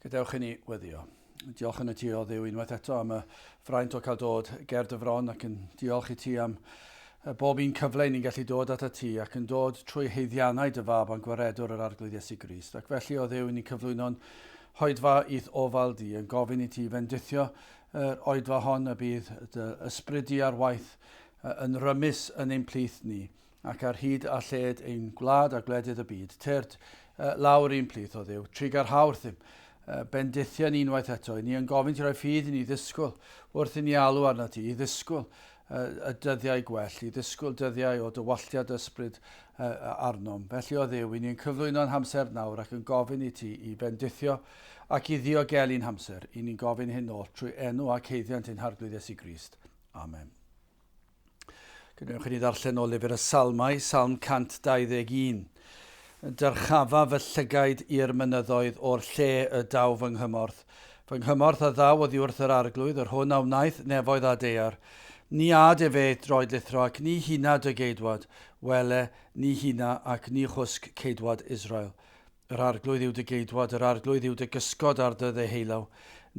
Gadewch i ni weddio. Diolch yn y ti o Dduw unwaith eto am y fraint o cael dod ger dy fron ac yn diolch i ti am bob un cyfle i ni'n gallu dod at y ti ac yn dod trwy haeddiannau dy fab a'n gwaredwr yr Arglwydd Iesu Grist. Ac felly o Dduw i ni'n cyflwyno'n hoedfa i'th ofal di yn gofyn i ti fendithio yr oedfa hon y bydd dy ysbryd di ar waith yn rymus yn ein plith ni ac ar hyd a lled ein gwlad a gwledydd y byd. Tyrd lawr i'n plith, o Dduw, trugarha wrthym, bendithia ni unwaith eto. I ni yn gofyn ti roi ffydd i ni ddisgwyl wrth i ni alw arnat ti, i ddisgwyl y dyddiau gwell, i ddisgwyl dyddiau o dywalltiad ysbryd arnom. Felly, o Dduw, i ni'n cyflwyno'n hamser nawr ac yn gofyn i ti i bendithio ac i ddiogelu'n hamser. I ni'n gofyn hyn oll trwy enw ac haeddiant ein Harglwydd Iesu Grist. Amen. Gwnewch i ni ddarllen o lyfr y Salmau, Salm 121. Dyrchafa fy llygaid i'r mynyddoedd o'r lle y daw fy nghymorth. Fy nghymorth a ddaw oddi wrth yr Arglwydd, yr hwn a wnaeth nefoedd a daear. Ni ad efe i'th droed lithro, ac ni huna dy geidwad. Wele, ni huna ac ni chwsg ceidwad Israel. Yr Arglwydd yw dy geidwad, yr Arglwydd yw dy gysgod ar dy ddeheulaw.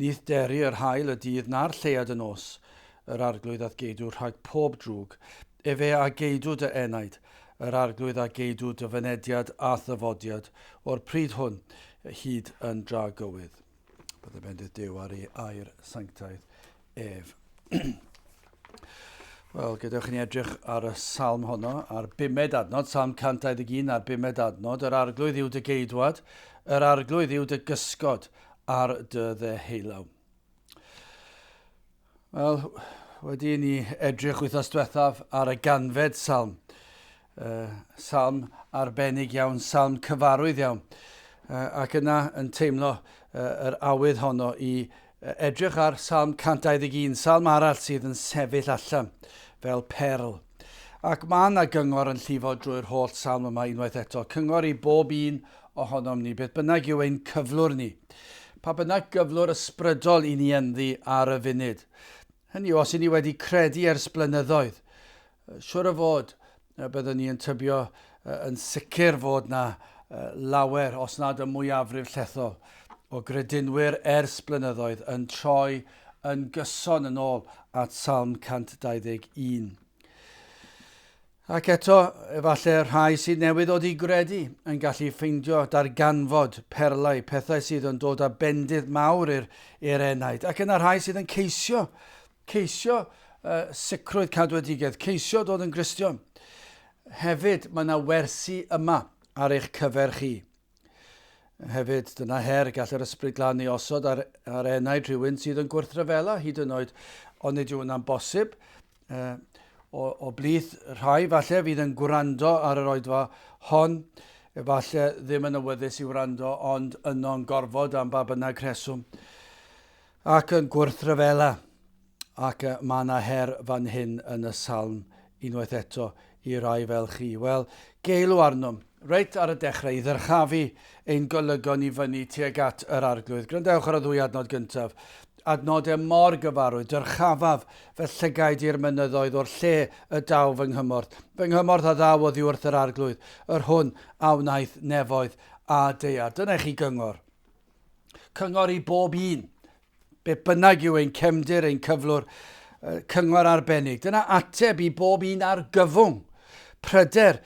Ni'th dery yr haul y dydd na'r lleuad y nos. Yr Arglwydd a'th geidw rhag pob drwg. Efe a geidw dy enaid. Yr Arglwydd a geidw dy fynediad a'th ddyfodiad, o'r pryd hwn hyd yn dragywydd. Bydde bendith Duw ar ei air sanctaidd ef. Wel, gadewch i ni edrych ar y salm honno, ar bumed adnod, Salm 121 a'r bumed adnod. Yr arglwydd yw dy geidwad, yr arglwydd yw dy gysgod ar dy ddeheulaw. Wel, wedi i ni edrych wythnos diwethaf ar y ganfed salm. Uh, salm arbennig iawn, salm cyfarwydd iawn. Uh, ac yna yn teimlo uh, yr awydd honno i edrych ar Salm 121, salm arall sydd yn sefyll allan fel perl. Ac mae yna gyngor yn llifo drwy'r holl salm yma unwaith eto. Cyngor i bob un ohonom ni, beth bynnag yw ein cyflwr ni. Pa bynnag gyflwr ysbrydol i ni ynddi ar y funud. Hynny yw, os i ni wedi credu ers blynyddoedd, Siŵr o fod, byddwn ni yn tybio yn sicr fod na lawer, os nad y mwyafrif llethol, o gredinwyr ers blynyddoedd yn troi yn gyson yn ôl at Salm 121. Ac eto, efallai rhai sydd newydd ddod i gredu yn gallu ffeindio, darganfod perlau, pethau sydd yn dod â bendith mawr i'r enaid. Ac yna rhai sydd yn ceisio Ceisio uh, sicrwydd cadwedigaeth, ceisio dod yn Gristion. Hefyd, mae yna wersi yma ar eich cyfer chi. Hefyd, dyna her gall yr ysbryd glân ei osod ar, ar enaid rhywun sydd yn gwrthryfela hyd yn oed, ond nid yw hwnna'n bosib. Uh, o, o blith rhai falle fydd yn gwrando ar yr oedfa hon, efallai ddim yn awyddus i wrando, ond yno'n gorfod am ba bynnag rheswm. Ac yn gwrthryfela, ac mae yna her fan hyn yn y salm unwaith eto i rai fel chi. Wel, geilw arnom, reit ar y dechrau, i ddyrchafu ein golygon i fyny tuag at yr Arglwydd. Gwrandewch ar y ddwy adnod gyntaf. Adnodau mor gyfarwydd, dyrchafaf fy llygaid i'r mynyddoedd o'r lle y daw fy nghymorth. Fy nghymorth a ddaw oddi wrth yr Arglwydd, yr hwn a wnaeth nefoedd a daear. Dyna i chi gyngor. Cyngor i bob un. Be bynnag yw ein cefndir, ein cyflwr, cyngor arbennig. Dyna ateb i bob un ar gyfwng. Pryder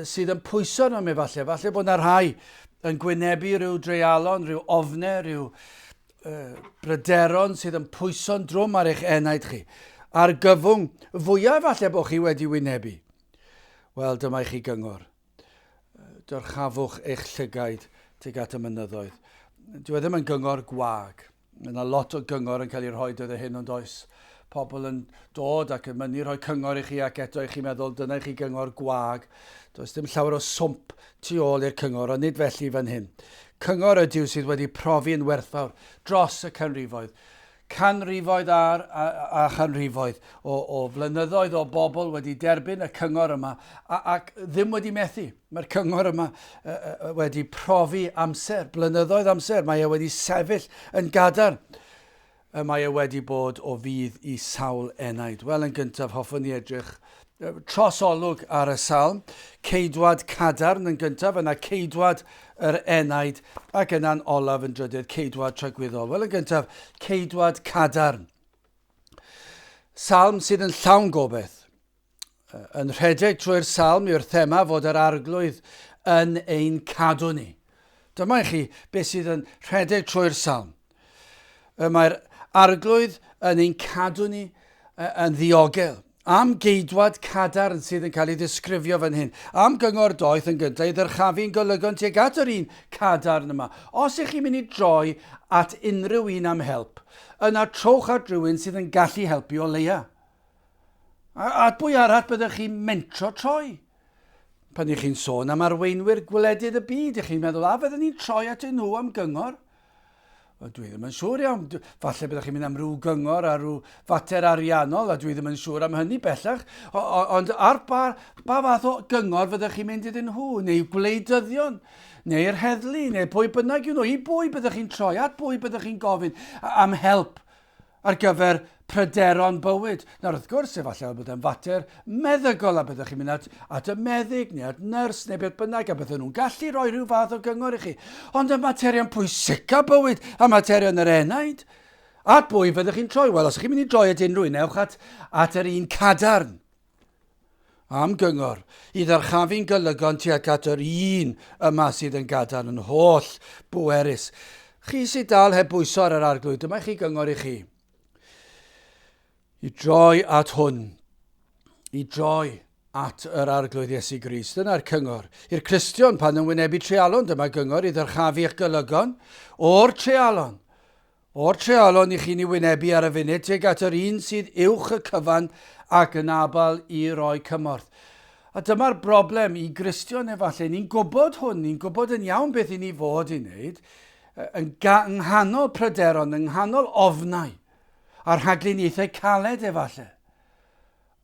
sydd yn pwyso arnom efallai. Falle bod yna rhai yn gwynebu rhyw dreialon, rhyw ofne, rhyw bryderon sydd yn pwyso'n drwm ar eich enaid chi. Ar gyfwng fwyaf falle bod chi wedi wynebu. Wel, dyma i chi gyngor. Dyrchafwch eich llygaid tuag at y mynyddoedd. Dyw e ddim yn gyngor gwag. Mae yna lot o gyngor yn cael ei rhoi dyddiau hyn ond oes. Pobl yn dod ac yn mynnu rhoi cyngor i chi ac eto i chi meddwl dyna i chi gyngor gwag. Does dim llawer o swmp tu ôl i'r cyngor, ond nid felly fan hyn. Cyngor ydyw sydd wedi profi yn werthfawr dros y canrifoedd. Canrifoedd ar, a, a chanrifoedd o, o flynyddoedd o bobl wedi derbyn y cyngor yma a, ac ddim wedi methu. Mae'r cyngor yma uh, wedi profi amser, blynyddoedd amser. Mae e wedi sefyll yn gadarn. Y mae e wedi bod o fudd i sawl enaid. Wel, yn gyntaf, hoffwn i edrych Trosolwg ar y salm, ceidwad cadarn yn gyntaf, yna ceidwad yr enaid, ac yna'n olaf yn drydydd, ceidwad tragwyddol. Wel, yn gyntaf, ceidwad cadarn. Salm sydd yn llawn gobeith. Yn rhedeg trwy'r salm yw'r thema fod yr arglwydd yn ein cadw ni. Dyma i chi beth sydd yn rhedeg trwy'r salm. Y mae'r arglwydd yn ein cadw ni yn ddiogel. Am geidwad cadarn sydd yn cael ei ddisgrifio fan hyn. Am gyngor doeth yn gyntaf i ddyrchafu'n golygon tuag at yr un cadarn yma. Os ych chi'n mynd i droi at unrhyw un am help, yna trowch at rhywun sydd yn gallu helpu o leia. A at bwy arall byddech chi'n mentro troi? Pan ych chi'n sôn am arweinwyr gwledydd y byd, ych chi'n meddwl, a fydden ni'n troi atyn nhw am gyngor? Wel, dwi ddim yn siŵr iawn. Falle byddech chi'n mynd am ryw gyngor ar ryw fater ariannol, a dwi ddim yn siŵr am hynny bellach. O, o, ond ar ba, ba fath o gyngor fyddech chi'n mynd iddyn nhw, neu gwleidyddion, neu'r heddlu, neu pwy bynnag yw nhw, i bwy byddech chi'n troi, at bwy byddech chi'n gofyn am help? ar gyfer pryderon bywyd. Nawr, wrth gwrs, efallai bod e'n fater meddygol a byddwch chi'n mynd at, at y meddyg neu at nyrs neu beth bynnag a bydden nhw'n gallu rhoi rhyw fath o gyngor i chi. Ond y materion pwysica bywyd a materion yr enaid, at bwy fyddwch chi'n troi? Wel, os ych chi'n mynd i droi at unrhyw un, ewch at, at yr un cadarn. Am gyngor, i ddyrchafu'n golygon tuag at yr un yma sydd yn gadarn yn holl bwerus. Chi sydd dal heb bwyso ar yr arglwydd, dyma chi gyngor i chi. I droi at hwn, i droi at yr arglwydd Iesu Grist. Dyna'r cyngor. I'r Cristion pan yn wynebu treialon, dyma gyngor i ddyrchafu eich golygon o'r treialon. O'r treialon i chi'n ei wynebu ar y funud tuag at yr un sydd uwch y cyfan ac yn abl i roi cymorth. A dyma'r broblem i Gristion efallai, ni'n gwybod hwn, ni'n gwybod yn iawn beth i ni fod i wneud, yn nghanol pryderon, yng nghanol ofnau, a rhagluniaethau caled efallai.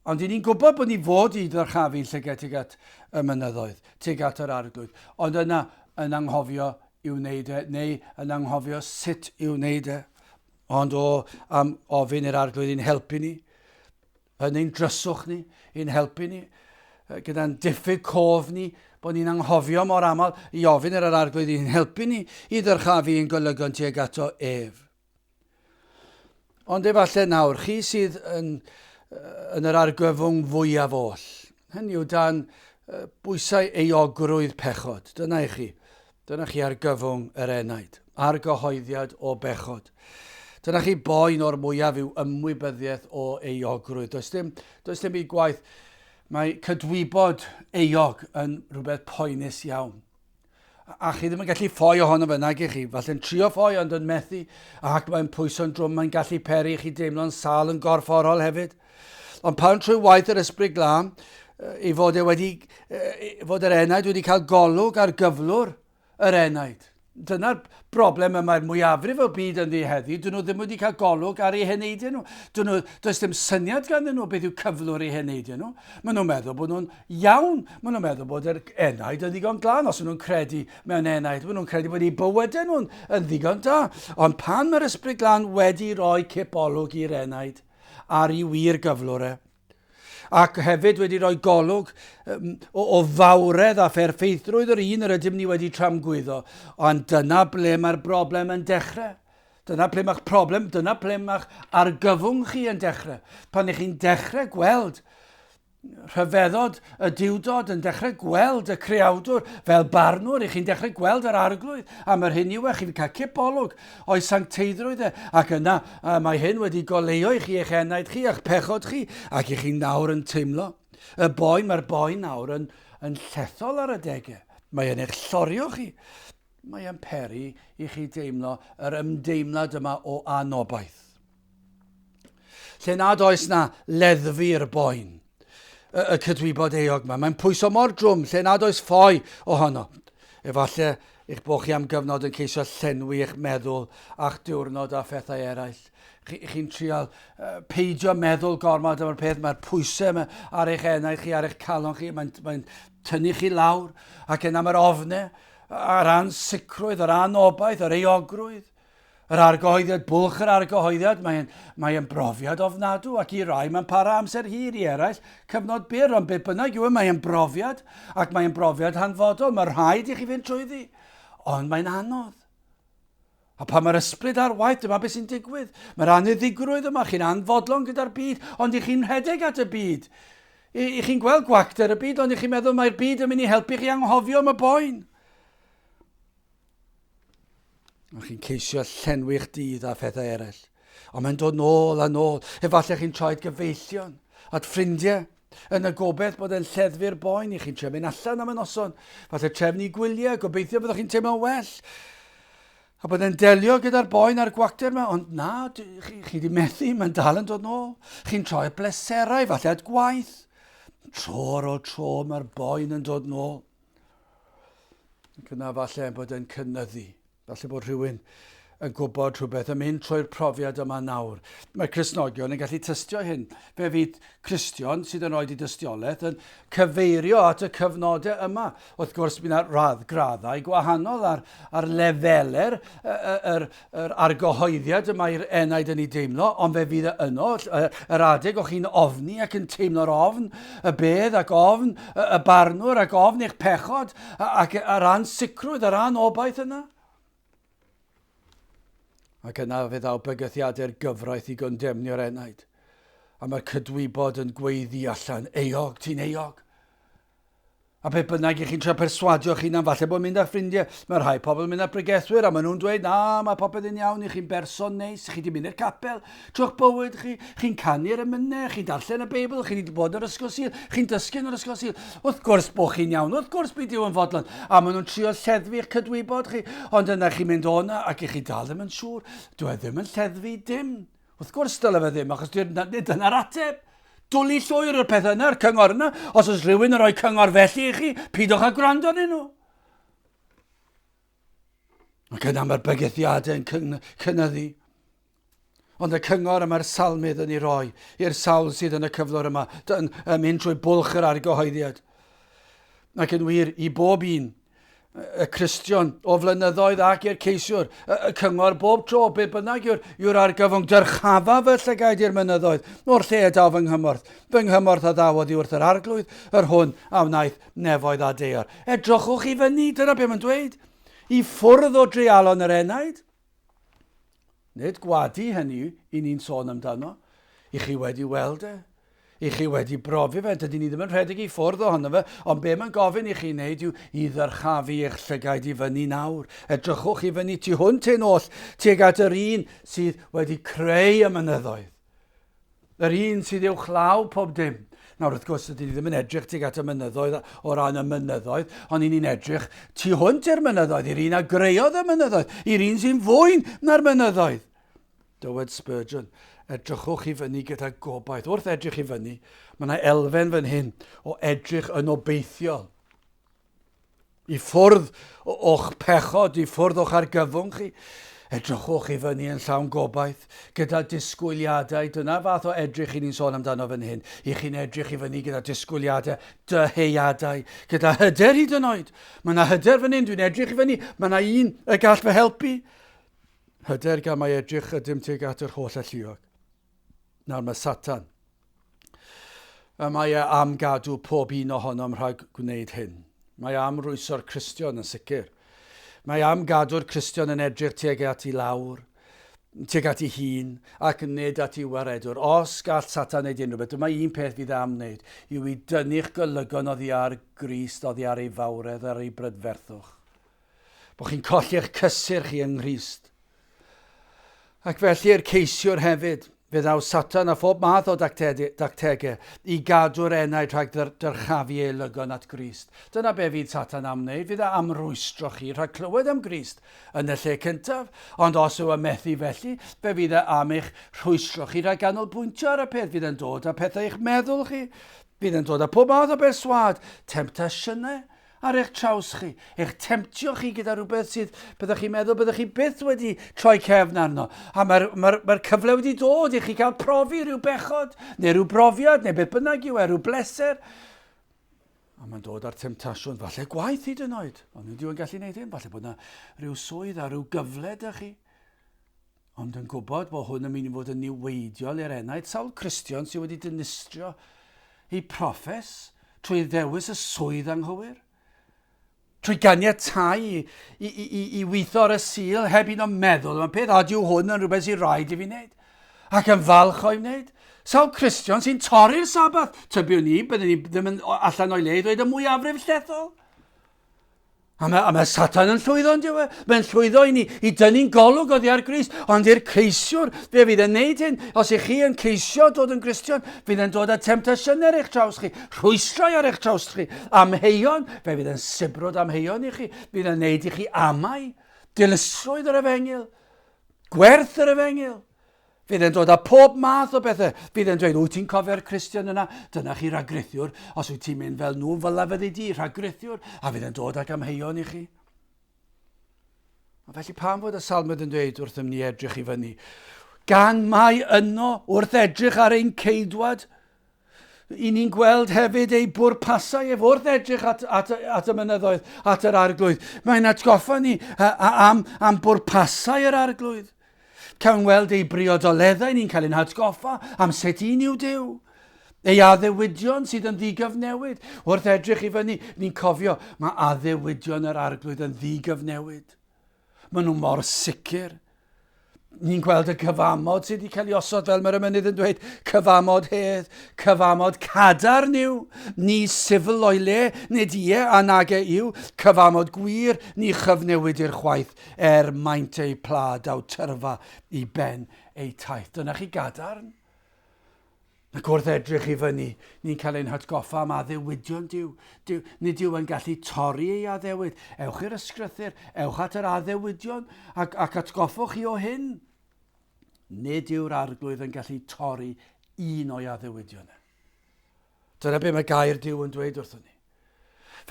Ond i ni'n gwybod bod ni fod i ddyrchafu'n llygad tuag at y mynyddoedd, tuag at yr arglwydd, ond yna yn anghofio i'w wneud e, neu yn anghofio sut i'w wneud e. Ond o, am ofyn i'r arglwydd i'n helpu ni, yn ein dryswch ni, i'n helpu ni, gyda'n diffyg cof ni, bod ni'n anghofio mor aml i ofyn i'r arglwydd i'n helpu ni i ddyrchafu ein golygon tuag ato ef. Ond efallai nawr, chi sydd yn, yn yr argyfwng fwyaf oll, hynny yw dan bwysau euogrwydd pechod, dyna i chi. Dyna chi argyfwng yr enaid, argyhoeddiad o bechod. Dyna chi boen o'r mwyaf yw ymwybyddiaeth o euogrwydd. Does dim, does dim byd gwaith. Mae cydwybod euog yn rhywbeth poenus iawn. A chi ddim yn gallu ffoi ohono fe, nag ych chi. Falle'n trio ffoi ond yn methu, ac mae'n pwyso'n drwm, mae'n gallu peri i chi deimlo'n sâl yn gorfforol hefyd. Ond pan trwy waith yr Ysbryd Glân, ei fod e wedi, fod yr enaid wedi cael golwg ar gyflwr yr enaid. Dyna'r broblem y mae'r mwyafrif o'r byd ynddi heddi. Dyn nhw ddim wedi cael golwg ar eu heneidiau nhw. Dyn nhw, does dim syniad ganddyn nhw beth yw cyflwr eu heneidiau nhw. Maen nhw'n meddwl bod nhw'n iawn. Maen nhw'n meddwl bod yr enaid yn ddigon glân. Os maen nhw'n credu mewn enaid, maen nhw'n credu bod eu bywydau nhw'n yn ddigon da. Ond pan mae'r Ysbryd Glân wedi rhoi cip olwg i'r enaid ar ei wir gyflwr e, ac hefyd wedi rhoi golwg o, o fawredd a pherffeithrwydd yr un yr ydym ni wedi tramgwyddo. Ond dyna ble mae'r broblem yn dechrau. Dyna ble mae'ch problem, dyna ble mae'ch argyfwng chi yn dechrau. Pan ych chi'n dechrau gweld rhyfeddod y duwdod yn dechrau gweld y creawdwr fel barnwr, i chi'n dechrau gweld yr arglwydd am yr hyn yw e, chi'n cael cipolwg o'i sancteiddrwydd e, ac yna mae hyn wedi goleuo i chi eich enaid chi, eich pechod chi, ac i chi nawr yn teimlo y boen, mae'r boen nawr yn, yn llethol ar adegau. Mae e'n eich llorio chi. Mae e'n peri i chi deimlo yr ymdeimlad yma o anobaith. Lle nad oes na leddfu'r boen, y, y cydwybod euog yma. Mae'n pwyso mor drwm lle nad oes ffoi ohono. Efallai eich bod chi am gyfnod yn ceisio llenwi eich meddwl a'ch diwrnod a phethau eraill. Chi'n chi trial uh, peidio meddwl gormod am y peth, mae'r pwysau yma ar eich enau chi, ar eich calon chi, mae'n mae tynnu chi lawr, ac yna mae'r ofnau, a'r ansicrwydd, yr anobaith, yr euogrwydd. Yr argyhoeddiad, bwlch yr argyhoeddiad, mae'n mae brofiad ofnadw ac i rai mae'n para amser hir, i eraill cyfnod byr, ond beth bynnag yw e, mae'n brofiad ac mae'n brofiad hanfodol, mae rhaid i chi fynd trwyddi, ond mae'n anodd. A pan mae'r ysbryd ar waith, dyma beth sy'n digwydd. Mae'r aniddigrwydd yma, chi'n anfodlon gyda'r byd, ond i chi'n rhedeg at y byd. I, i chi'n gweld gwacter y byd, ond i chi'n meddwl mae'r byd yn mynd i helpu chi anghofio am y boen. Ond chi'n ceisio llenwi'ch dydd â phethau eraill. Ond mae'n dod nôl a nôl. Efallai chi'n troi at gyfeillion, at ffrindiau, yn y gobeith bod e'n lleddfu'r boen i chi'n trio mynd allan am y noson. Falle trefnu gwyliau, gobeithio byddwch chi'n teimlo'n well. A bod e'n delio gyda'r boen a'r gwacter yma, ond na, chi, chi wedi methu, mae'n dal yn dod nôl. Chi'n troi at bleserau, falle at gwaith. Tro ar ôl tro mae'r boen yn dod nôl. Ac yna falle bod e'n cynyddu. Falle bod rhywun yn gwybod rhywbeth yn mynd trwy'r profiad yma nawr. Mae Cristnogion yn gallu tystio hyn. Fe fydd Cristion sydd yn rhoi di dystiolaeth yn cyfeirio at y cyfnodau yma. Wrth gwrs, bydd yna radd graddau gwahanol ar, ar lefelau'r yr, yr argyhoeddiad y mae'r enaid yn ei deimlo, ond fe fydd e yno, yr adeg o'ch chi'n ofni ac yn teimlo'r ofn, y bedd ac ofn, y, y barnwr ac ofn eich pechod, ac yr ansicrwydd, yr anobaith yna. Ac yna fe ddaw bygythiadau'r gyfraith i gondemnio'r enaid. A mae'r cydwybod yn gweiddi allan, euog, ti'n euog. A beth bynnag i chi'n trio perswadio chi hunan, falle bod mynd â ffrindiau. Mae rhai pobl yn mynd â pregethwyr a maen nhw'n dweud, na, mae popeth yn iawn, i chi'n berson neis, chi wedi mynd i'r capel, trwy'ch bywyd chi, chi'n canu'r emynau, chi'n darllen y Beibl, chi wedi bod yn yr ysgol Sul, chi'n dysgu yn yr ysgol Sul. Wrth gwrs bod chi'n iawn, wrth gwrs bydd Duw yn fodlon. A maen nhw'n trio lleddfu eich cydwybod chi, ond yna chi'n mynd o'na ac i chi dal ddim yn siŵr. Dwi e ddim yn lleddfu dim. Wrth gwrs dyle fe ddim, achos nid dyna'r ateb. Dwlu llwyr yw'r pethau yna, yr cyngor yna. Os oes rhywun yn rhoi cyngor felly i chi, pidwch â gwrando arnyn nhw. Ac yna mae'r bygythiadau yn cynyddu. Ond y cyngor y mae'r salmydd yn ei roi i'r sawl sydd yn y cyflwr yma, yn, yn mynd trwy bwlch yr argyhoeddiad. Ac yn wir, i bob un, y Cristion o flynyddoedd ac i'r ceisiwr, y, y cyngor bob tro, be bynnag yw'r, yw'r argyfwng, dyrchafa fy llygaid i'r mynyddoedd, o'r lle y daw fy nghymorth. Fy nghymorth a ddaw oddi wrth yr arglwydd, yr hwn a wnaeth nefoedd a daear. Edrychwch i fyny, dyna be mae'n dweud. I ffwrdd o dreialon yr enaid. Nid gwadu hynny i ni'n sôn amdano. I chi wedi weld e. I chi wedi brofi fe. Dydyn ni ddim yn rhedeg i ffwrdd ohono fe, ond be mae'n gofyn i chi wneud yw i ddyrchafu eich llygaid i fyny nawr. Edrychwch i fyny tu hwnt hyn oll, tuag at yr un sydd wedi creu y mynyddoedd. Yr un sydd uwchlaw pob dim. Nawr, wrth gwrs, dydyn ni ddim yn edrych tuag at y mynyddoedd o ran y mynyddoedd, ond ni'n edrych tu hwnt i'r mynyddoedd, i'r un a greodd y mynyddoedd, i'r un sy'n fwy na'r mynyddoedd. Dywed Spurgeon, edrychwch i fyny gyda gobaith. Wrth edrych i fyny, mae yna elfen fan hyn o edrych yn obeithiol. I ffwrdd o'ch pechod, i ffwrdd o'ch argyfwng chi. Edrychwch i fyny yn llawn gobaith, gyda disgwyliadau. Dyna fath o edrych i ni'n sôn amdano fan hyn. I chi'n edrych i fyny gyda disgwyliadau, dyheuadau, gyda hyder hyd yn oed. Mae yna hyder fan hyn, dwi'n edrych i fyny, mae yna un y gall fy helpu. Hyder gan mai edrych ydym tuag at yr holl alluog. Nawr mae Satan. Y mae e am gadw pob un ohonom rhag gwneud hyn. Mae am rwyso'r Cristion yn sicr. Mae am gadw'r Cristion yn edrych tuag at i lawr, tuag at ei hun, ac nid at ei waredwr. Os gall Satan wneud unrhyw beth, dyma un peth fydd am wneud, yw i dynnu'ch golygon oddi ar Grist, oddi ar ei fawredd, ar ei brydferthwch. Bod chi'n colli'ch cysur chi yng Nghrist. Ac felly i'r ceisiwr hefyd, fe ddaw Satan â phob math o dactegau i gadw'r enaid rhag dyrchafu ei lygon at Grist. Dyna be fydd Satan am wneud, fydd e am rwystro chi rhag clywed am Grist yn y lle cyntaf. Ond os yw e methu felly, fe fydd e am eich rhwystro chi rhag ganolbwyntio ar y peth, fydd e'n dod â pethau i'ch meddwl chi, fydd e'n dod â pob math o berswâd, temtasiynau, ar eich traws chi, eich temtio chi gyda rhywbeth sydd byddwch chi'n meddwl byddwch chi byth wedi troi cefn arno. A mae'r mae mae cyfle wedi dod i chi gael profi rhyw bechod, neu rhyw brofiad, neu beth bynnag yw e, rhyw bleser. A mae'n dod â'r temtasiwn, falle gwaith hyd yn oed. Ond nid yw'n gallu gwneud hyn, falle bod yna rhyw swydd a rhyw gyfle da chi. Ond yn gwybod bod hwn yn mynd i fod yn niweidiol i'r enaid, sawl Cristion sydd wedi dinistrio eu proffes trwy ddewis y swydd anghywir? Trwy ganiatáu i, i, i, i weithio ar y Sul heb un o'n meddwl am y peth, a dyw hwn yn rhywbeth sy'n rhaid i fi wneud, ac yn falch o'i wneud. Sawl Cristion sy'n torri'r Sabath? Tybiwn i, byddwn ni ddim yn allan o'i le i ddweud y mwyafrif llethol. A mae, a mae Satan yn llwyddo yn diwy. E? Mae'n llwyddo i ni i dynnu'n golwg oddi ar Grist. Ond i'r ceisiwr, fe fydd yn neud hyn. Os ych chi yn ceisio dod yn Gristion, fydd yn dod â temtasiynau ar eich traws chi, rhwystrau ar eich traws chi, amheuon, fe fydd yn sibrwd amheuon i chi, fydd yn neud i chi amau, dilysrwydd yr efengyl, gwerth yr efengyl. Fydd e'n dod â pob math o bethau. Fydd e'n dweud, wyt ti'n cofio'r Cristion yna? Dyna chi ragrithiwr. Os wyt ti'n mynd fel nhw, fel fyddi di, rhagrithiwr. A fydd e'n dod ag amheuon i chi. A felly pam fod y salmydd yn dweud wrthym ni edrych i fyny? Gan mai yno wrth edrych ar ein ceidwad, I ni'n gweld hefyd ei bwrpasau ef wrth edrych at, at, at y mynyddoedd, at yr arglwydd. Mae'n atgoffa ni am, am bwrpasau yr arglwydd. Cawn weld ei briodoleddau, ni'n cael ein hatgoffa am sut un yw Duw. Ei addewidion sydd yn ddigyfnewid. Wrth edrych i fyny, ni'n cofio mae addewidion yr arglwydd yn ddigyfnewid. Maen nhw mor sicr. Ni'n gweld y cyfamod sydd wedi cael ei osod fel mae'r ymynydd yn dweud, cyfamod hedd, cyfamod cadarn yw, ni sifl o'i le, nid ie a nage yw, cyfamod gwir, ni chyfnewidir chwaith, er maint eu pla daw tyrfa i ben eu taith. Dyna chi gadarn. Ac wrth edrych i fyny, ni'n cael ein hatgoffa am addewidion Duw. Duw, nid yw yn gallu torri ei addewid. Ewch i'r ysgrythur, ewch at yr addewidion, ac, ac atgoffwch chi o hyn. Nid yw'r arglwydd yn gallu torri un o'i addewidion e. Dyna be mae gair Duw yn dweud wrthon ni.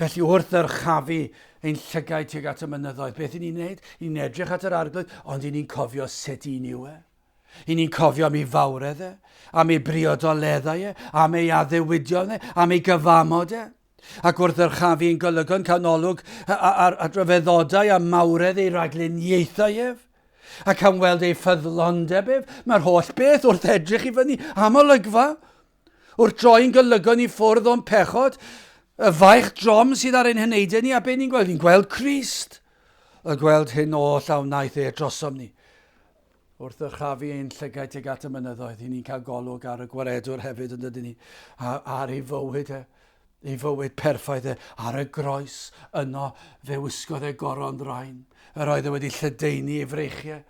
Felly wrth ddyrchafu ein llygaid tuag at y mynyddoedd, beth i ni'n wneud? I ni'n edrych at yr arglwydd, ond i ni'n cofio sut un yw e. I ni'n cofio am ei fawredd e, am ei briodoleddau e, am ei addewidion e, am ei gyfamod e. Ac wrth ddyrchafu ein golygon cawn olwg ar, ar ryfeddodau a mawredd ei ragluniaethau ef. A cawn weld ei ffyddlondeb ef. Mae'r holl beth wrth edrych i fyny am olygfa. Wrth droi'n golygon i ffwrdd o'n pechod, y faich drom sydd ar ein heneidiau ni, a be ni'n gweld? Ni'n gweld Crist. Y gweld hyn oll a wnaeth e drosom ni. Wrth ddyrchafu ein llygaid tuag at y mynyddoedd, i ni'n cael golwg ar y gwaredwr hefyd yn dydyn ni, a, ar ei fywyd e, ei fywyd perffaith e, ar y groes, yno fe wisgodd e goron ddrain. Yr oedd e wedi lledaenu ei freichiau,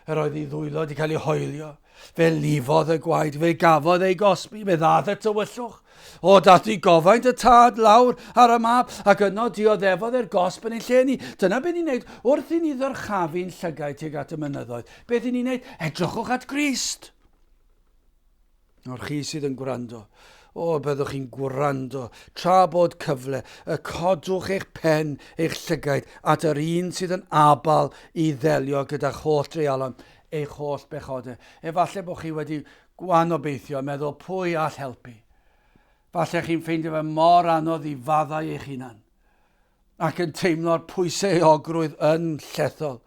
yr oedd ei ddwylo wedi cael ei hoelio. Fe lifodd y gwaed, fe gafodd ei gosbi, fe ddaeth y tywyllwch. O, dath i gofaint y tad lawr ar y mab, ac yno dioddefodd e'r gosb yn ein lle ni. Dyna beth ni'n neud wrth i ni ddyrchafu'n llygaid tuag at y mynyddoedd. Beth i ni'n neud? Edrychwch at Grist. Nawr chi sydd yn gwrando, o, byddwch chi'n gwrando tra bod cyfle, y codwch eich pen, eich llygaid at yr un sydd yn abal i ddelio gyda'ch holl dreialon, eich holl bechodau. Efallai bod chi wedi Gwan obeithio, meddwl pwy all helpu. Falle chi'n ffeindio fe mor anodd i faddau eich hunan ac yn teimlo'r pwysau euogrwydd yn llethol.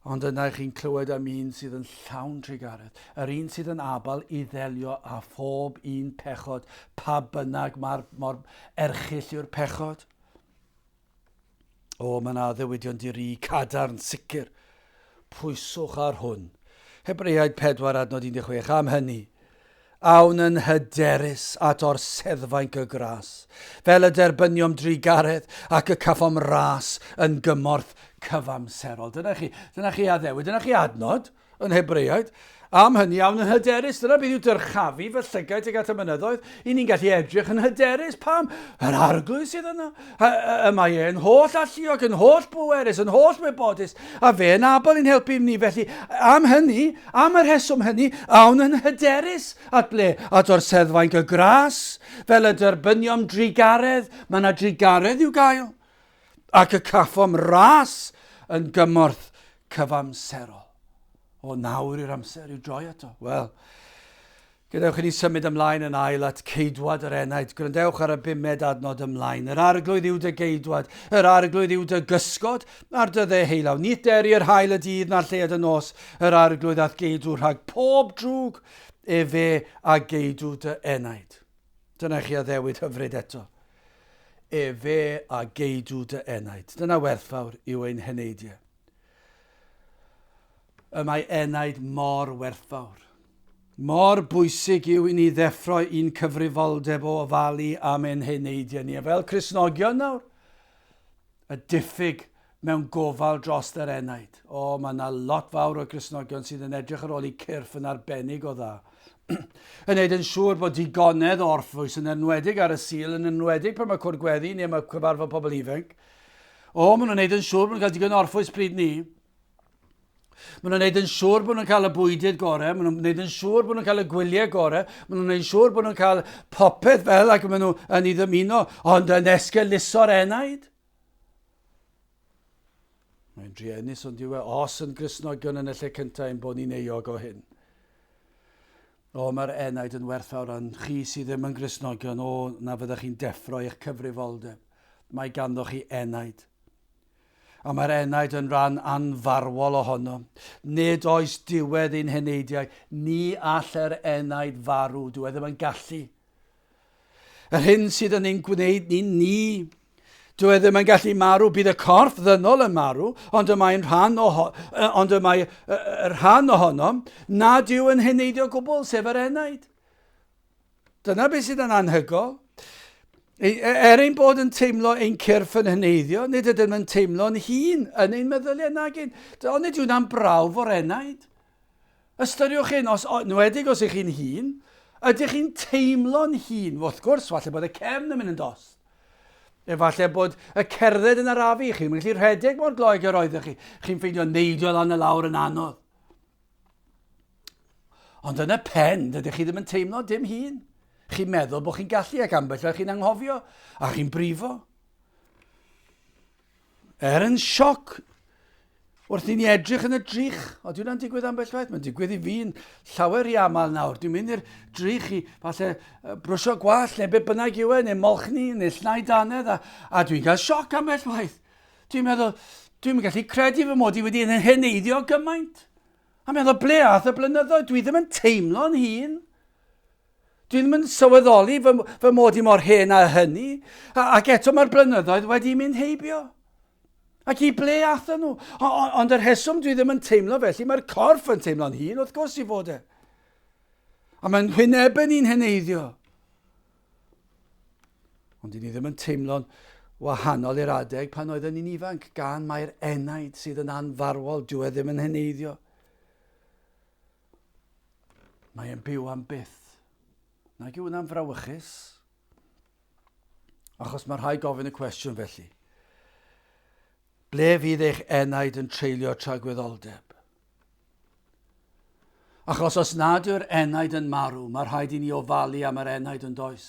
Ond yna chi'n clywed am un sydd yn llawn trugaredd, yr un sydd yn abal i ddelio â phob un pechod, pa bynnag mae'r mor erchyll yw'r pechod. O, mae yna addewidion di-ri, cadarn, sicr. Pwyswch ar hwn. Hebreaid 4 adnod 16, am hynny, awn yn hyderus at orseddfainc y gras, fel y derbyniom drugaredd ac y caffom ras yn gymorth cyfamserol. Dyna chi, dyna chi addewid, dyna chi adnod. yn Hebreaid. Am hynny, awn yn hyderus. Dyna beth yw dyrchafu fy llygaid tuag at y mynyddoedd. I ni'n gallu edrych yn hyderus. Pam? Yr arglwydd sydd yna. Y mae e'n holl alluog, yn holl bwerus, yn holl wybodus. A fe'n abl i'n helpu ni. Felly, am hynny, am y rheswm hynny, awn yn hyderus. At ble? At orseddfainc y gras, fel y derbyniom drugaredd. Mae yna drugaredd i'w gael. Ac y caffom ras yn gymorth cyfamserol. O nawr i'r amser i'w droi ato. Wel, Gadewch i ni symud ymlaen yn ail at ceidwad yr enaid. Gwrandewch ar y bumed adnod ymlaen. Yr arglwydd yw dy geidwad, yr arglwydd yw dy gysgod ar dy ddeheullaw. Ni deri yr haul y dydd na'r lleuad y nos, yr arglwydd a'th geidw rhag pob drwg, efe a geidw dy enaid. Dyna chi addewid hyfryd eto. Efe a geidw dy enaid. Dyna werthfawr yw ein heneidiau. Y mae enaid mor werthfawr. Mor bwysig yw i ni ddeffro i'n cyfrifoldeb o ofalu am ein heneidiau ni. A fel Cristnogion nawr, y diffyg mewn gofal dros yr enaid. O, mae yna lot fawr o Gristnogion sydd yn edrych ar ôl eu cyrff yn arbennig o dda. yn neud yn siŵr bod digonedd o orffwys yn enwedig ar y Sul, yn enwedig pan mae cwrdd gweddi neu mae cyfarfod pobl ifanc. O, maen nhw'n neud yn siŵr bod nhw'n cael digon o orffwys pryd ni. Maen nhw'n neud yn siŵr bod nhw'n cael y bwydydd gorau, maen nhw'n neud yn siŵr bod nhw'n cael y gwyliau gorau, maen nhw'n neud yn siŵr bod nhw'n cael popeth fel ac maen nhw yn ei ddymuno, ond yn esgeuluso'r enaid. Mae'n druenus ond yw e, os yn Gristnogion yn y lle cyntaf ein bod ni'n euog o hyn. O, mae'r enaid yn werthfawr, ond chi sydd ddim yn Gristnogion, o, na fyddech chi'n deffro eich cyfrifoldeb. Mae ganddo chi enaid. A mae'r enaid yn rhan anfarwol ohono. Nid oes diwedd i'n heneidiau. Ni all yr enaid farw. Dyw e ddim yn gallu. Yr hyn sydd yn ein gwneud ni'n ni. Dyw e ddim yn gallu marw, bydd y corff ddynol yn marw, ond y mae'n rhan o, ond y mae y rhan ohono nad yw yn heneiddio gwbl, sef yr enaid. Dyna beth sydd yn anhygol. E, e, er ein bod yn teimlo ein cyrff yn heneiddio, nid ydym yn teimlo'n hun yn ein meddyliau nag un. Ond nid yw'n am brawf o'r enaid. Ystyriwch hyn, os, enwedig os ych chi'n hŷn, ydych chi'n teimlo'n hŷn? Wrth gwrs, falle bod y cefn yn mynd yn dost. Efallai bod y cerdded yn arafu, chi'n gallu rhedeg mor gloi ag yr oeddech chi. Chi'n ffeindio neidio lan y lawr yn anodd. Ond yn y pen, dydych chi ddim yn teimlo dim hun. Chi'n meddwl bod chi'n gallu ac ambell waith chi'n anghofio a chi'n brifo. Er yn sioc wrth i ni edrych yn y drych. O, di hwnna'n digwydd ambell waith? Mae'n digwydd i fi'n llawer rhy aml nawr. Dwi'n mynd i'r drych i falle brwsio gwallt neu beth bynnag yw e, neu molchni, neu llnau danedd, a, a dwi'n cael sioc ambell waith. Dwi'n meddwl, dwi'n gallu credu fy mod i wedi heneiddio gymaint. A meddwl, ble ath y blynyddoedd? Dwi ddim yn teimlo'n hun. Dwi ddim yn sylweddoli fy, fy mod i mor hen â hynny, a, ac eto mae'r blynyddoedd wedi mynd heibio. Ac i ble athyn nhw? O, o, ond yr rheswm dwi ddim yn teimlo felly, mae'r corff yn teimlo'n hun, wrth gwrs i fod e. A mae'n hwynebau ni'n heneiddio. Ond i ni ddim yn teimlo'n wahanol i'r adeg pan oedden ni'n ifanc, gan mae'r enaid sydd yn anfarwol, dyw e ddim yn heneiddio. Mae e'n byw am byth. Nag yw hwnna'n frawychus? Achos mae rhai gofyn y cwestiwn felly. Ble fydd eich enaid yn treulio tragwyddoldeb? Achos os nad yw'r enaid yn marw, mae rhaid i ni ofalu am yr enaid yn does.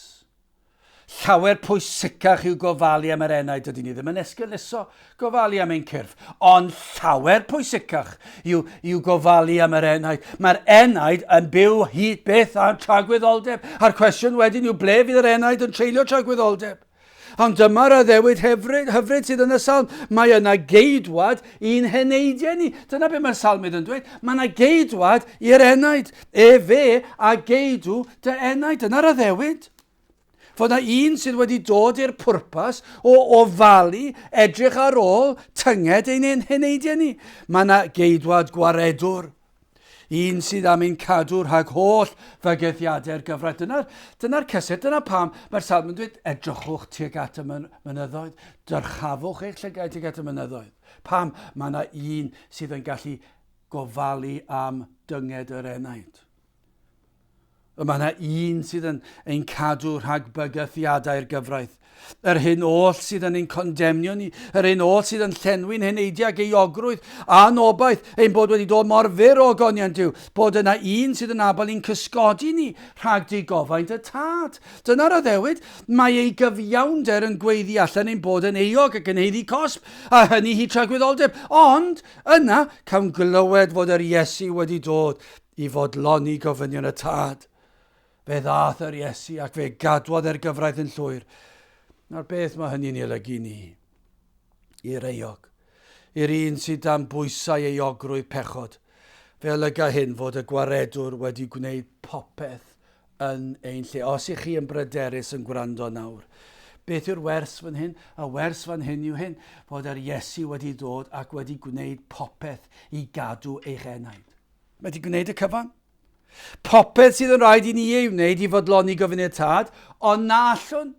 Llawer pwysicach yw gofalu am yr enaid, dydyn ni ddim yn esgeuluso gofalu am ein cyrff, ond llawer pwysicach yw, yw gofalu am yr enaid. Mae'r enaid yn byw hyd byth a'r tragwyddoldeb, a'r cwestiwn wedyn yw ble fydd yr enaid yn treulio tragwyddoldeb? Ond dyma'r addewid hyfryd, hyfryd sydd yn y salm. Mae yna geidwad i'n heneidiau ni. Dyna beth mae'r salmydd yn dweud. Mae yna geidwad i'r enaid. Efe a geidw dy enaid. Dyna'r addewid. Fod yna un sydd wedi dod i'r pwrpas o ofalu, edrych ar ôl tynged ein heneidiau ni. Mae yna geidwad gwaredwr. Un sydd am ein cadw rhag holl fygythiadau'r gyfraith. Dyna'r dyna cysur, dyna pam mae'r salm yn dweud, edrychwch tuag at y mynyddoedd, dyrchafwch eich llygaid tuag at y mynyddoedd. Pam? Mae yna un sydd yn gallu gofalu am dynged yr enaid. Y mae yna un sydd yn ein cadw rhag bygythiadau'r gyfraith. Yr hyn oll sydd yn ein condemnio ni, yr hyn oll sydd yn llenwi'n heneidiau ag euogrwydd a'n obaith ein bod wedi dod mor fyr o ogoniant Duw, bod yna un sydd yn abl i'n cysgodi ni rhag digofaint y Tad. Dyna'r addewid, mae ei gyfiawnder yn gweiddi allan ein bod yn euog ac yn haeddu cosb, a hynny hyd tragwyddoldeb. Ond, yna, cawn glywed fod yr Iesu wedi dod i fodloni gofynion y Tad. Fe ddaeth yr Iesu ac fe gadwodd e'r gyfraith yn llwyr. Nawr beth mae hynny'n ei olygu ni? I'r euog. I'r un sydd dan bwysau euogrwydd pechod. Fe olyga hyn fod y gwaredwr wedi gwneud popeth yn ein lle. Os ych chi yn bryderus yn gwrando nawr, beth yw'r wers fan hyn? Y wers fan hyn yw hyn, fod yr Iesu wedi dod ac wedi gwneud popeth i gadw eich enaid. Mae wedi gwneud y cyfan. Popeth sydd yn rhaid i ni ei wneud i fodloni gofyniad Tad, ond na allwn.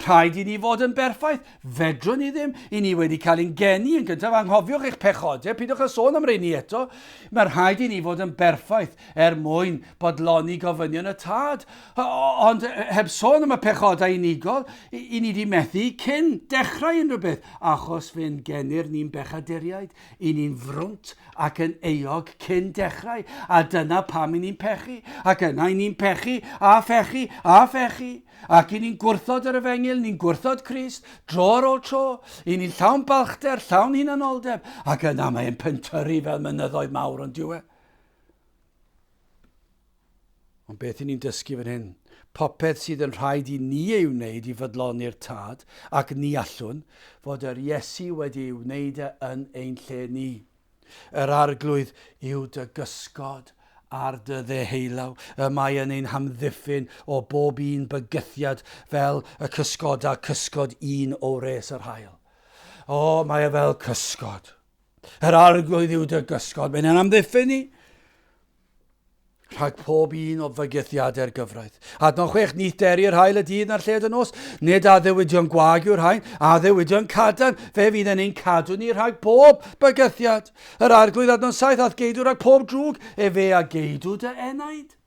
Rhaid i ni fod yn berffaith. Fedrwn ni ddim. I ni wedi cael ein geni yn gyntaf. Anghofiwch eich pechodau, peidiwch â sôn am reini eto. Mae rhaid i ni fod yn berffaith er mwyn bodloni gofynion y Tad. Ond heb sôn am y pechodau unigol, i ni wedi methu cyn dechrau unrhyw beth, achos fe'n genir ni'n bechaduriaid. I ni'n frwnt ac yn euog cyn dechrau, a dyna pam i ni'n pechu, ac yna i ni'n pechu, a phechu, a phechu, ac i ni'n gwrthod yr efengyl, ni'n gwrthod Crist, dro ar ôl tro, i ni'n llawn balchder, llawn hunanoldeb, ac yna mae'n pentyrru fel mynyddoedd mawr ond dyw e. Ond beth i ni'n dysgu fan hyn? Popeth sydd yn rhaid i ni ei wneud i fodloni'r Tad, ac ni allwn, fod yr Iesu wedi ei wneud e yn ein lle ni. Yr Arglwydd yw dy gysgod ar dy ddeheulaw, y mae yn ein hamddiffyn o bob un bygythiad fel y cysgoda cysgod un o wres yr haul. O, mae e fel cysgod. Yr Arglwydd yw dy gysgod, mae'n ein amddiffyn ni rhag pob un o fygythiadau'r gyfraith. Adnod 6, Nith deri yr haul y dydd na'r lled y nos. Nid addewidion gwag yw'r rhain, addewidion cadarn. Fe fydd yn ein cadw ni rhag pob bygythiad. Yr Arglwydd adnod 7, A'th geidw rhag pob drwg, efe a geidw dy enaid.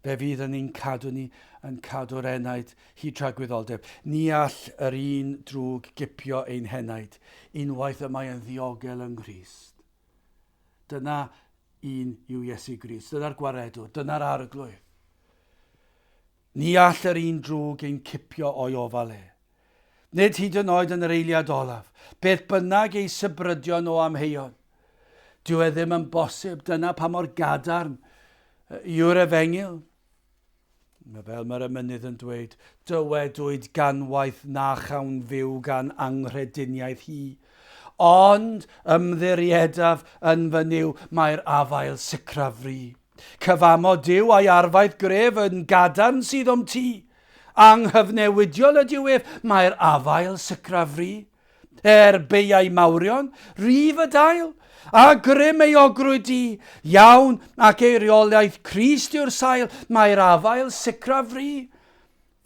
Fe fydd yn ein cadw ni yn cadw'r enaid hyd tragwyddoldeb. Ni all yr un drwg gipio ein henaid, unwaith y mae yn ddiogel yng Nghrist. Dyna un yw Iesu Grist. Dyna'r gwaredwr, dyna'r arglwydd. Ni all yr un drwg ein cipio o'i ofal e. Nid hyd yn oed yn yr eiliad olaf, beth bynnag ei sybrydion o amheuon. Dyw e ddim yn bosib, dyna pa mor gadarn yw'r efengyl. Mae fel mae'r emynydd yn dweud, dywedwyd ganwaith na chawn fyw gan anghrediniaeth hi. Ond ymddiriedaf yn fy Nuw, mae'r afael sicraf fri. Cyfamod Duw a'i arfaeth gref yn gadarn sydd o'm tu. Anghyfnewidiol ydyw ef, mae'r afael sicraf fri. Er beiau mawrion, rif y dail, a grym euogrwydd di, iawn ac eiriolaeth Crist yw'r sail, mae'r afael sicraf fri.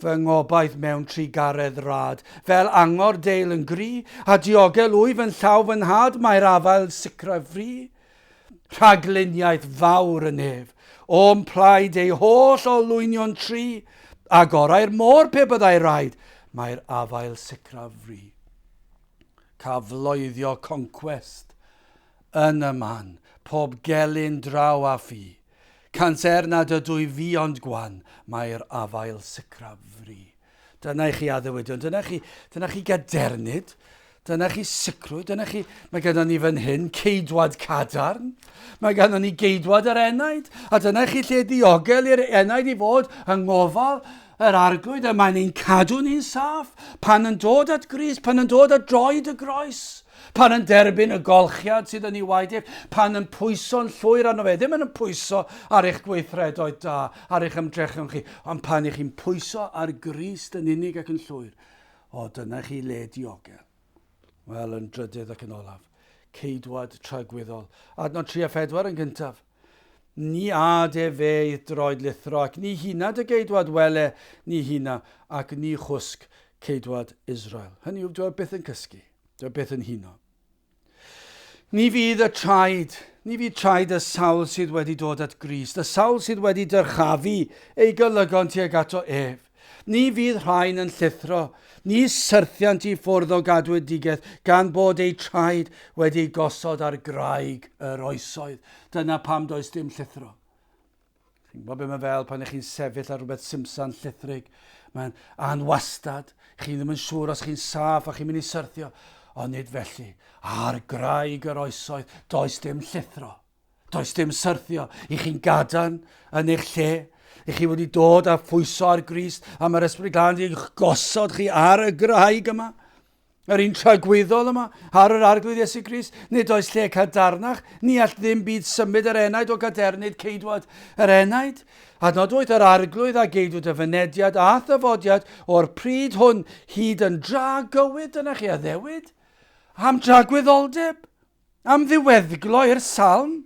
Fy ngobaith mewn trugaredd rad, fel angor deil yn gry, a diogel wyf yn llaw fy nhad, mae'r afael sicraf fri. Rhagluniaeth fawr y nef, o'm plaid ei holl olwynion tru, a gorau'r môr pe byddai raid, mae'r afael sicraf fri. Caf floeddio concwest yn y man, pob gelyn draw a fi. Cant er nad ydw i fi ond gwan, mae'r afael sicraf fri. Dyna i chi addewidion, dyna chi, dyna chi gadernid, dyna chi sicrwydd, dyna chi, mae gyda ni fan hyn ceidwad cadarn, mae gyda ni geidwad yr enaid, a dyna chi lle diogel i'r enaid i fod yng ngofal yr arglwydd, y mae'n ein cadw ni'n saff, pan yn dod at Grist, pan yn dod at droed y groes. Pan yn derbyn y golchiad sydd yn ei waed ef, pan yn pwyso'n llwyr arno fe, ddim yn pwyso ar eich gweithredoedd da, ar eich ymdrechion chi, ond pan ych chi'n pwyso ar Grist yn unig ac yn llwyr, o, dyna chi le diogel. Wel, yn drydydd ac yn olaf, ceidwad tragwyddol. Adnod 3 a 4 yn gyntaf. Ni ad efe i'th droed lithro, ac ni huna dy geidwad, wele, ni huna, ac ni chwsg ceidwad Israel. Hynny yw, dyw e byth yn cysgu. Dyw e byth yn huno. Ni fydd y traed, ni fydd traed y sawl sydd wedi dod at Grist, y sawl sydd wedi dyrchafu ei golygon tuag ato ef. Ni fydd rhain yn llithro, ni syrthiant i ffwrdd o gadwedigaeth gan bod eu traed wedi eu gosod ar graig yr oesoedd. Dyna pam does dim llithro. Chi'n gwybod beth mae fel pan ych chi'n sefyll ar rhywbeth simsan llithrig. Mae'n anwastad. Chi ddim yn siŵr os chi'n saff a chi'n mynd i syrthio. Ond nid felly. Ar graig yr oesoedd, does dim llithro. Does dim syrthio i chi'n gadarn yn eich lle. I chi wedi dod a phwyso ar Grist, a mae'r Ysbryd Glân wedi gosod chi ar y graig yma. Yr un tragwyddol yma, ar yr Arglwydd Iesu Grist, nid oes lle cadarnach, ni all ddim byd symud yr enaid o gadernid ceidwad yr enaid. Adnodwyd yr Arglwydd a geidwyd y fynediad a thyfodiad o'r pryd hwn hyd yn dragywydd, dyna chi addewid, am dragwyddoldeb, am ddiweddglo i'r salm.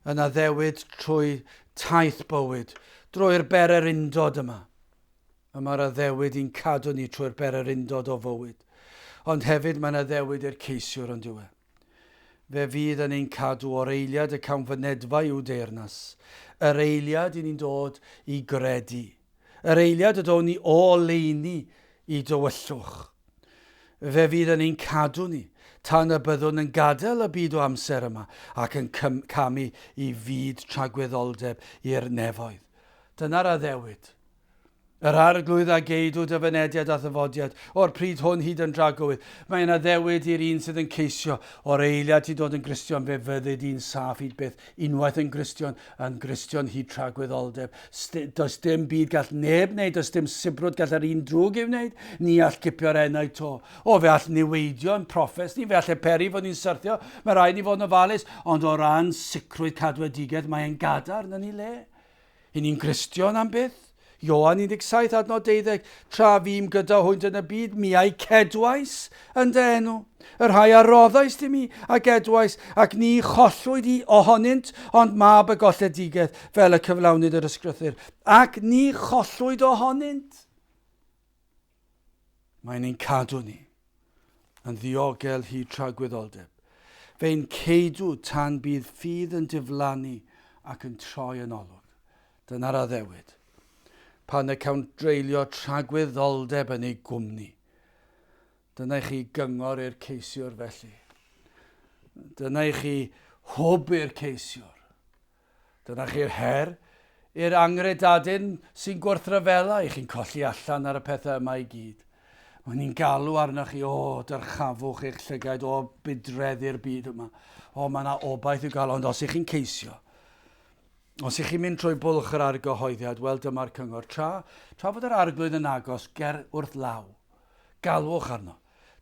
Yn addewid trwy taith bywyd, drwy'r bererindod yma. Y mae'r addewid i'n cadw ni trwy'r bererindod o fywyd. Ond hefyd mae'n addewid i'r ceisiwr on'd yw e? Fe fydd yn ein cadw o'r eiliad y cawn fynedfa i'w deyrnas, yr eiliad i ni'n dod i gredu, yr eiliad y down ni o oleuni i dywyllwch. Fe fydd yn ein cadw ni tan y byddwn yn gadael y byd o amser yma ac yn camu i fyd tragwyddoldeb i'r nefoedd. Dyna'r addewid. Yr Arglwydd a geidw dy fynediad a thyfodiad, o'r pryd hwn hyd yn dragywydd. Mae yna ddewid i'r un sydd yn ceisio, o'r eiliad ti'n dod yn Gristion, fe fyddi di'n saff hyd byth. Unwaith yn Gristion, yn Gristion hyd tragwyddoldeb. Does dim byd gall neb wneud, does dim sibrwd gall yr un drwg ei wneud. Ni all gipio'r enaid to. O, fe all niweidio yn proffes ni, fe all e peri fod ni'n syrthio, mae rhaid ni fod yn ofalus, ond o ran sicrwydd cadwedigaeth, mae'n gadarn yn ei le. Yn ni'n Gristion am byth? Ioan 17 adnod 12, Tra fûm gyda hwynt yn y byd, mi a'i cedwais yn dy enw. Y rhai a roddaist i mi, a gedwais, ac ni chollwyd i ohonynt, ond mab y golledigaeth, fel y cyflawnid yr ysgrythur. Ac ni chollwyd ohonynt. Mae'n ein cadw ni yn ddiogel hyd tragwyddoldeb. Fe'n ceidw tan bydd ffydd yn diflannu ac yn troi yn olwg. Dyna'r addewid. Pan y cawn dreulio tragwyddoldeb yn ei gwmni. Dyna i chi gyngor i'r ceisiwr felly. Dyna i chi hwb i'r ceisiwr. Dyna chi'r her i'r angredadun sy'n gwrthryfela i chi'n colli allan ar y pethau yma i gyd. Mae ni'n galw arnoch chi, o, dyrchafwch eich llygaid, o, budreddi'r byd yma. O, mae yna obaith i'w gael, ond os ych chi'n ceisio, os ych chi'n mynd trwy bwlch yr argyhoeddiad, wel dyma'r cyngor. Tra, tra fod yr arglwydd yn agos, ger wrth law, galwch arno.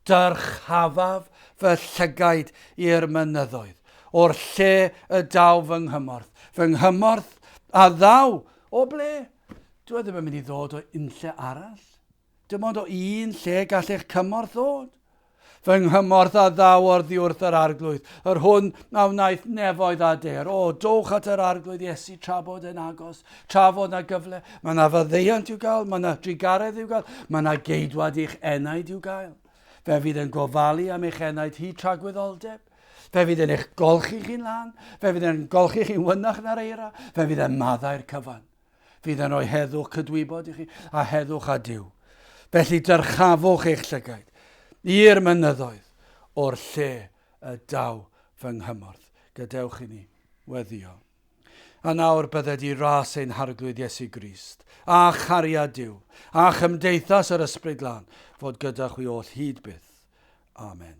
Dyrchafaf fy llygaid i'r mynyddoedd, o'r lle y daw fy nghymorth. Fy nghymorth a ddaw o ble? Dyw e ddim yn mynd i ddod o unlle arall. Dim ond o un lle gall eich cymorth ddod. Fy nghymorth a ddaw o'r ddiwrth yr arglwydd, yr hwn a wnaeth nefoedd a daear. O, dowch at yr arglwydd Iesu tra bod e'n agos, tra fod na gyfle. Mae yna faddeuant i'w gael, mae yna drugaredd i'w gael, mae yna geidwad i'ch enaid i'w gael. Fe fydd yn gofalu am eich enaid hyd tragwyddoldeb. Fe fydd yn eich golchi chi'n lân, fe fydd yn golchi chi'n wynach na'r eira, fe fydd yn maddau'r cyfan. Fydd yn rhoi heddwch cydwybod i chi a heddwch â Duw. Felly dyrchafwch eich llygaid i'r mynyddoedd o'r lle y daw fy nghymorth. Gadewch i ni weddio. A nawr bydded i ras ein Harglwydd Iesu Grist, a chariad Duw, a chymdeithas yr Ysbryd Glân, fod gyda chwi oll hyd byth. Amen.